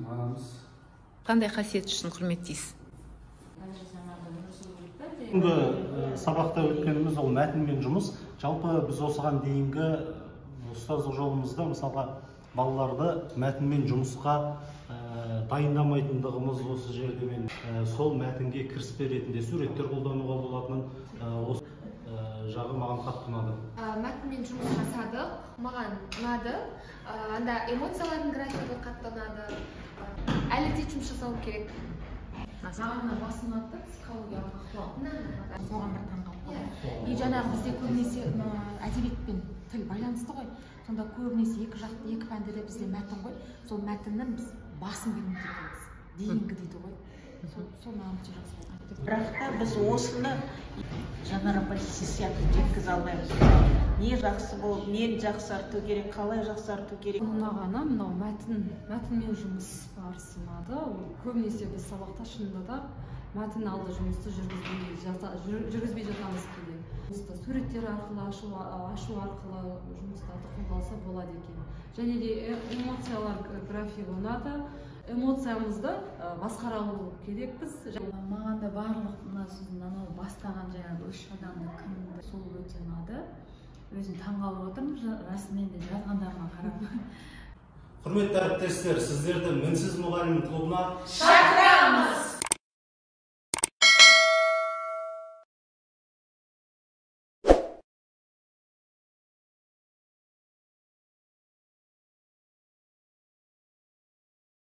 Біздің анамыз. Қандай қасиеті үшін құрметтейсіз? Бүгінгі сабақта өткеніміз ол мәтінмен жұмыс. Жалпы біз осыған дейінгі ұстаздық жолымызда мысалға балаларды мәтінмен жұмысқа дайындамайтындығымыз осы жерде мен сол мәтінге кіріспе ретінде суреттер қолдануға болатынын осы жағы маған қатты ұнады. Мәтінмен жұмыс жасадық, маған ұнады. Анда эмоциялардың графигі қатты ұнады. Әлі де жұмыс жасау керек. Маған мына басы ұнады, психологиялық ахуал. Соған бір таңғалып қалдым. И жаңағы бізде көбінесе әдебиет пен тіл байланысты ғой. Сонда көбінесе екі жақты, екі пәнде де бізде мәтін ғой. Сол мәтіннің біз басын бермейді екенбіз. Дейінгі дейді ғой. Сол маған өте жақсы болды. Бірақ та біз осыны Жанар апай сіз сияқты жеткізе алмаймыз. Не жақсы болып, нені жақсарту керек, қалай жақсарту керек. Ұнағаны мынау мәтінмен жұмыс барысы ұнады. Көбінесе біз сабақта шынында да мәтін алды жұмысты жүргізбей жатамыз кейде. Жұмысты суреттер арқылы ашу арқылы жұмыстарды қолға алса болады екен. Және де эмоциялар графигі ұнады. Эмоциямызды басқара алу керекпіз. Маған да барлық мына сіздің анау бастаған жаңағы үш адамды кімді сол өте ұнады. Өзім таңғалып отырмын, расымен де жазғандарыма қарап. Құрметті әріптестер, сіздерді Мінсіз мұғалім клубына шақырамыз!